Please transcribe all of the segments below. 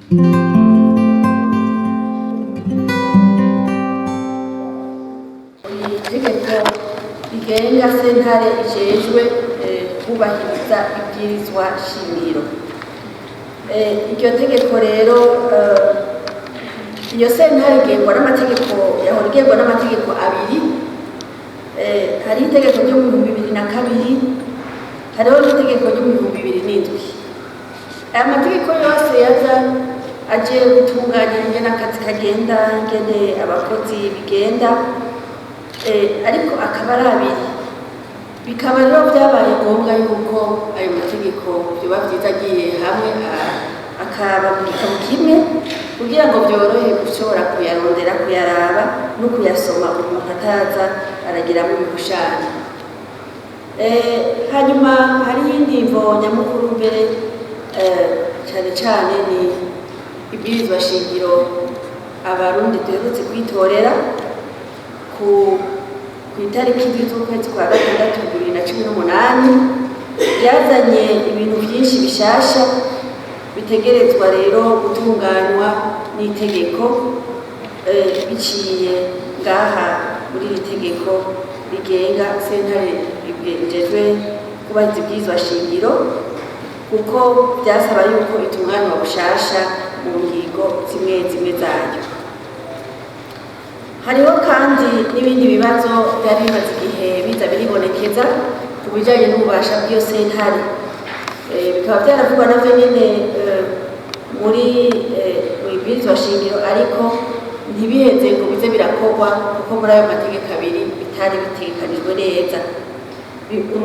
Itegeko rigenga sentare ijejwe kubahiriza ibwirizwa shingiro. Iryo tegeko rero, iyo sentare igengwa n'amategeko, yahora igengwa n'amategeko abiri. Hariho itegeko ryo mu 2002, hariho n'itegeko ryo mu 2007. Aya mategeko yose yaza aje gutunganya ingene akazi kagenda, ingene abakozi bigenda, ariko akaba ari abiri. Bikaba rero byabaye ngombwa yuko ayo mategeko vyoba vyiza agiye hamwe, akaba mu gitabo kimwe, kugira ngo vyorohe gushobora kuyarondera, kuyaraba no kuyasoma, umuntu ataza aragiramo ibihushanyo. Hanyuma hari iyindi mvo nyamukuru mbere, cane cane ni ibwirizwa shingiro Abarundi duherutse kwitorera ku itariki 7 z'ukwezi kwa gatandatu 2018, ryazanye ibintu byinshi bishasha bitegerezwa rero gutunganywa n'itegeko, biciye ngaha muri iri tegeko rigenga sentare ijejwe kubahiriza ibwirizwa shingiro, kuko byasaba yuko itunganywa bushasha mu ngingo zimwe zimwe zayo. Hariho kandi n'ibindi bibazo byari bimaze igihe biza biribonekeza ku bijyanye n'ububasha bw'iyo sentare. Bikaba byaravugwa navyo nyene muri mu ibwirizwa shingiro, ariko ntibiheze ngo bize birakorwa, kuko muri ayo mategeko abiri bitari bitegekanijwe neza.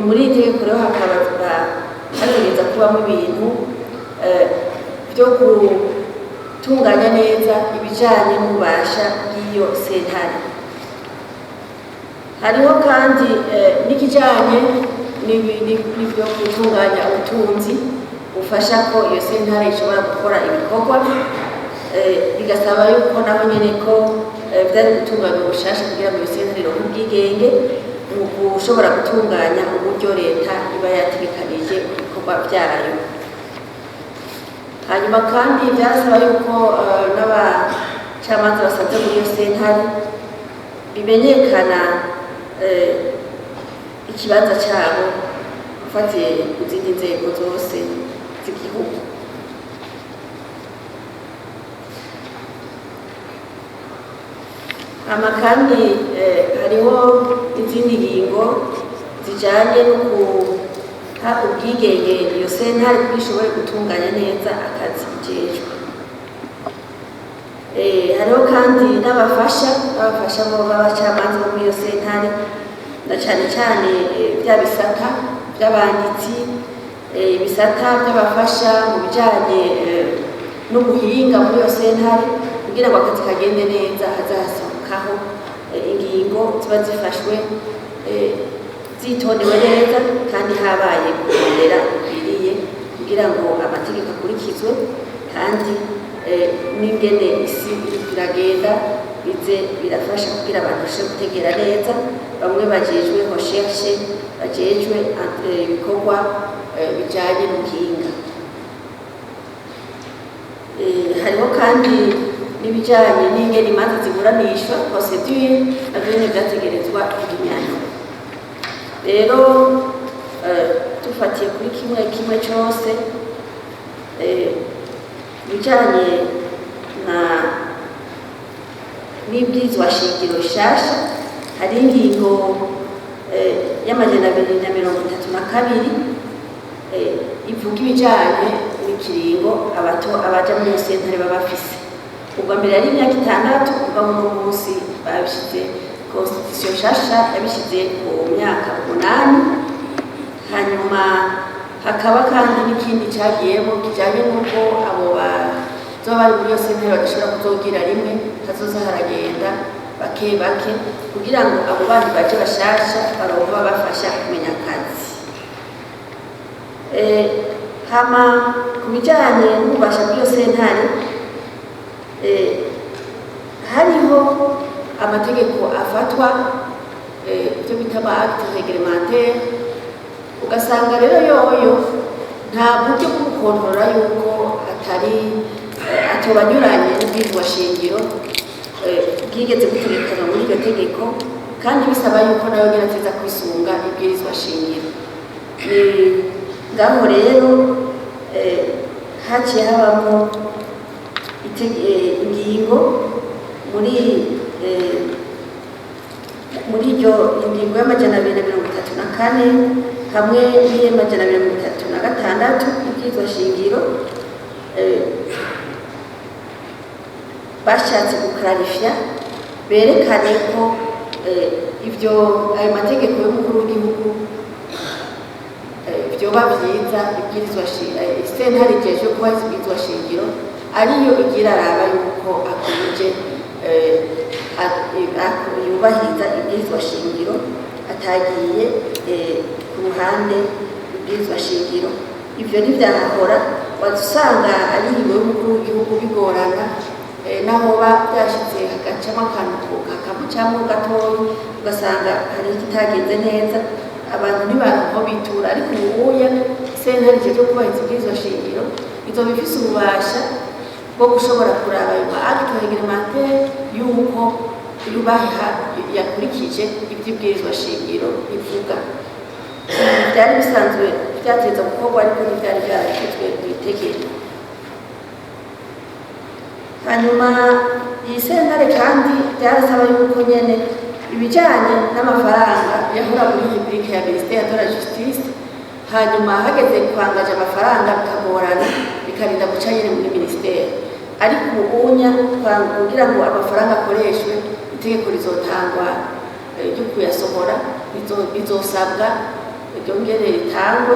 Muri iri tegeko rero hakaba hategereza kubamo ibintu byo gutunganya neza ibijanye n'ububasha bw'iyo sentare. Hariho kandi n'ikijanye n'ibyo gutunganya ubutunzi bufasha ko iyo sentare ishobora gukora ibikorwa, bigasaba yuko naho nyene ko vyari gutunganya ubushasha kugira ngo iyo sentare ironke ubwigenge mu gushobora gutunganya uburyo leta iba yategekanije ibikorwa vyayo. Hanyuma kandi byasaba yuko n'abacamanza basanzwe muri iyo sentare bimenyekana ikibanza cyabo ufatiye ku zindi nzego zose z'igihugu. Hama kandi hariho izindi ngingo zijanye no guha ubwigenge iyo sentare kuko ishobore gutunganya neza akazi ijejwe. Hariho kandi n'abafasha bo b'abacamanza bo muri iyo sentare, na cane cane bya bisata by'abanditsi, ibisata by'abafasha mu bijanye n'ubuhinga muri iyo sentare, kugira ngo akazi kagende neza hazasohokaho ingingo ziba zifashwe zitondewe neza, kandi habaye kurondera bikwiriye kugira ngo amategeko akurikizwe, kandi n'ingene isi iriko iragenda bize birafasha kugira abantu bashobore gutegera neza, bamwe bajejwe recherche, bajejwe ibikorwa bijanye n'ubuhinga. Hariho kandi n'ibijanye n'ingene imanza ziburanishwa, procédure, navyo nyene vyategerezwa kumenyana. Rero dufatiye kuri kimwe kimwe cose, ibijanye na n'ibwirizwa shingiro rishasha, hari ingingo y'232 ivuga ibijanye n'ikiringo abato abaja muri iyo sentare baba bafise. Ubwa mbere yari imyaka 6, kuva uno munsi babishize, constitution nshasha yabishize ku myaka 8. Hanyuma hakaba kandi n'ikindi cagiyemo kijanye n'uko abo bazoba bari muri iyo sentare badashobora kuzogira rimwe, hazoza haragenda bake bake kugira ngo abo bandi baje bashasha baronke babafasha kumenya akazi. Hama ku bijanye n'ububasha bw'iyo sentare, hariho amategeko afatwa, ibyo bita ama acte réglementaire, ugasanga rero yoyo nta buryo bwo gukontorora yuko atari atoba anyuranye n'ibwirizwa shingiro bwigeze gutegekanywa muri iryo tegeko, kandi bisaba yuko nayo nyene ateza kwisunga ibwirizwa shingiro. Ni ngaho rero haciye habamo ingingo muri iryo ingingo y'234 hamwe n'iy'amajana 236 y'ibwirizwa shingiro. Bashatse guclarifier, berekane ko ivyo ayo mategeko y'umukuru w'igihugu vyoba vyiza ibwirizwa sentare ijejwe kubahiriza ibwirizwa shingiro ariyo igira araba yuko akwije yubahiriza ibwirizwa shingiro, atagiye ku ruhande ibwirizwa shingiro. Ivyo ntivyahahora, waza usanga ari ingingo y'umukuru w'igihugu bigorana, naho ba byashitse hagacamo akantu kakamucamo gatoyi, ugasanga hari ikitagenze neza, abantu ntibaronka aho bitura. Ariko ubuya sentare ijejwe kubahiriza ibwirizwa shingiro izoba ifise ububasha bwo gushobora kuraba ayo ma acte réglementaire yuko yubaha, yakurikije ivy'ibwirizwa shingiro ivuga. Byari bisanzwe byateza gukorwa, ariko ntibyari byarashyizwe mu itegeko. Hanyuma iyi sentare kandi byarasaba yuko nyene ibijanye n'amafaranga yahora muri rubrique ya ministère de la Justice, hanyuma hageze kwangaje amafaranga bikagorana, bikarinda guca nyene muri ministère. Ariko ubunya kugira ngo amafaranga akoreshwe, itegeko rizotangwa ryo kuyasohora rizosabwa ryongere ritangwe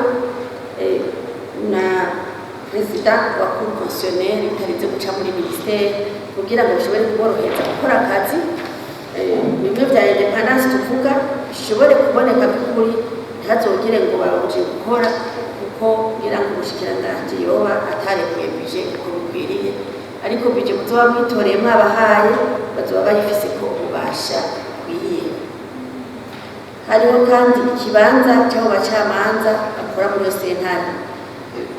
na perezida wa Cour constitutionnelle, bitarinze guca muri ministère, kugira ngo bishobore kuborohereza gukora akazi. Bimwe vya indépendance tuvuga bishobore kuboneka by'ukuri, ntihazogire ngo babuje gukora kuko ngira ngo umushikiranganji yoba atarekuye budget uko bikwiriye. Ariko budget muzoba mwitoreye mwabahaye, bazoba bayifise ko ububasha bukwiye. Hariho kandi ikibanza cy'abo bacamanza bakora muri iyo sentare.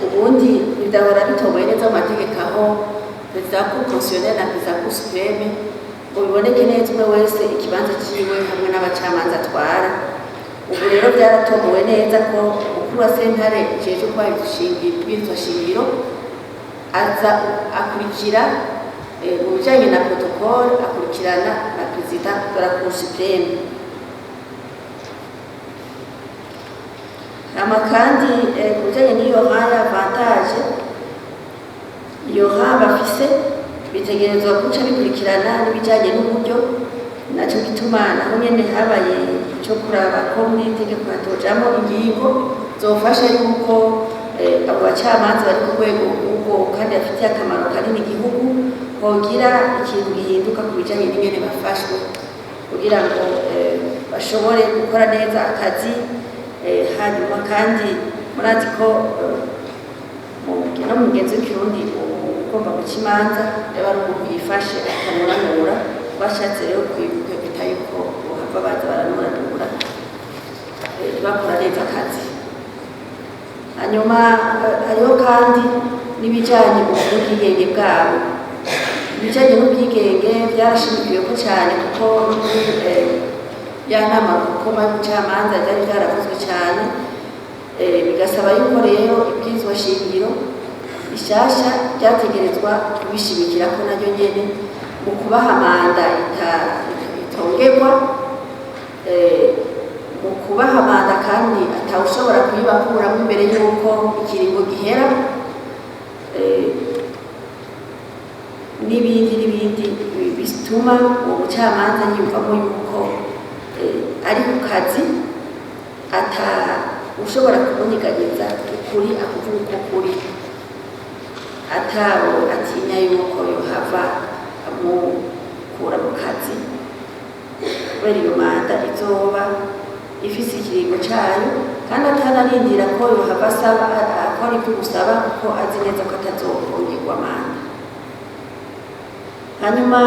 Ubundi bidahora bitomoye neza mu mategeko aho perezida wa Cour constitutionnelle na perezida wa Cour suprême, ngo biboneke neza umwe wese ikibanza ciwe hamwe n'abacamanza atwara. Ubu rero byaratomowe neza ko umukuru wa sentare ijejwe kubahiriza ibwirizwa shingiro aza akurikira mu bijanye na protocole, akurikirana na perezida de la Cour suprême. Hama kandi ku bijanye n'iyo rang avantage, iyo rang bafise bitegerezwa guca bikurikirana n'ibijanye n'uburyo. Naco gituma naho nyene habaye ico kuraba ko muri iri tegeko hatojamwo ingingo zofasha yuko abo bacamanza bari ku rwego rw'ubwo kandi bafitiye akamaro kanini igihugu, hogira ikintu gihinduka ku bijanye n'ingene bafashwe kugira ngo bashobore gukora neza akazi. Hanyuma kandi murazi ko no mu mugenzi w'ikirundi ugomba guca imanza yaba ari umuntu yifashe akanuranura. Bashatse rero kwevita yuko bohava baza baranuranura, ntibakora neza akazi. Hanyuma hariho kandi n'ibijanye n'ubwigenge bwabo. Ibijanye n'ubwigenge byarashimikiweko cyane, kuko muri ya nama rukokoma y'ubucamanza byari byaravuzwe cyane, bigasaba yuko rero ibwirizwa shingiro rishasha ryategerezwa kubishimikira ko naryo nyene mu kubaha manda itongerwa, mu kubaha manda kandi atawushobora kuyibakuramo imbere y'uko ikiringo gihera, n'ibindi n'ibindi bituma uwo mucamanza yiyumvamo yuko ari ku kazi, ata ushobora kumunyiganyiza, ukuri akuvuga uko kuri, atabo atinya yuko yohava amukura mu kazi kubera iyo manda izoba ifise ikiringo cayo, kandi atanarindira ko yohava asaba akora ibyo gusaba, kuko azi neza ko atazokongerwa manda. Hanyuma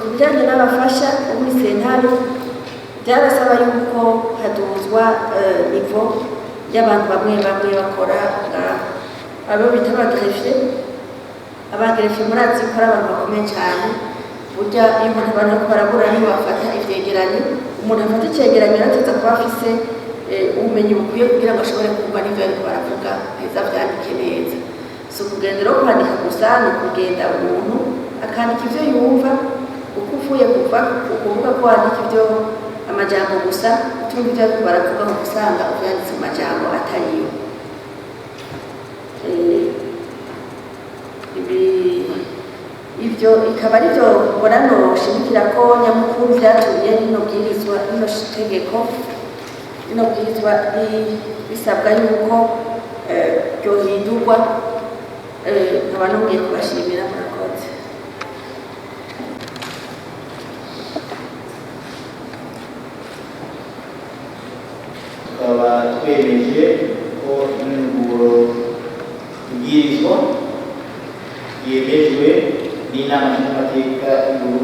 ku bijyanye n'abafasha bo muri sentare, byarasaba yuko haduzwa niveau y'abantu bamwe bamwe bakora ngaho, abo bita aba greffier. Abagreffier murazi ko ari abantu bakomeye cyane. Burya iyo umuntu abantu bariko barabura nibo bafata ivyegeranyo. Umuntu afata icegeranyo arateza kuba afise ubumenyi bukwiye kugira ngo ashobore kumva n'ivyo bariko baravuga, aheza avyandike neza. Si ukugenda rero kwandika gusa, ni ukugenda umuntu akandika ivyo yumva, uko uvuye kuva ukuvuga ko wandika ivyo amajambo gusa utumva ivyo bariko baravuga, ngo usanga uvyanditse mu majambo atariyo. Ibyo ikaba ari byo mbona noshimikira ko nyamukuru vyatumye rino bwirizwa, rino tegeko, rino bwirizwa bisabwa yuko ryohindurwa. Nkaba nongeye kubashimira, murakoze. Tukaba twemeje ko integuro ibwirizwa yemejwe n'Inama Nshingamateka y'Uburundi.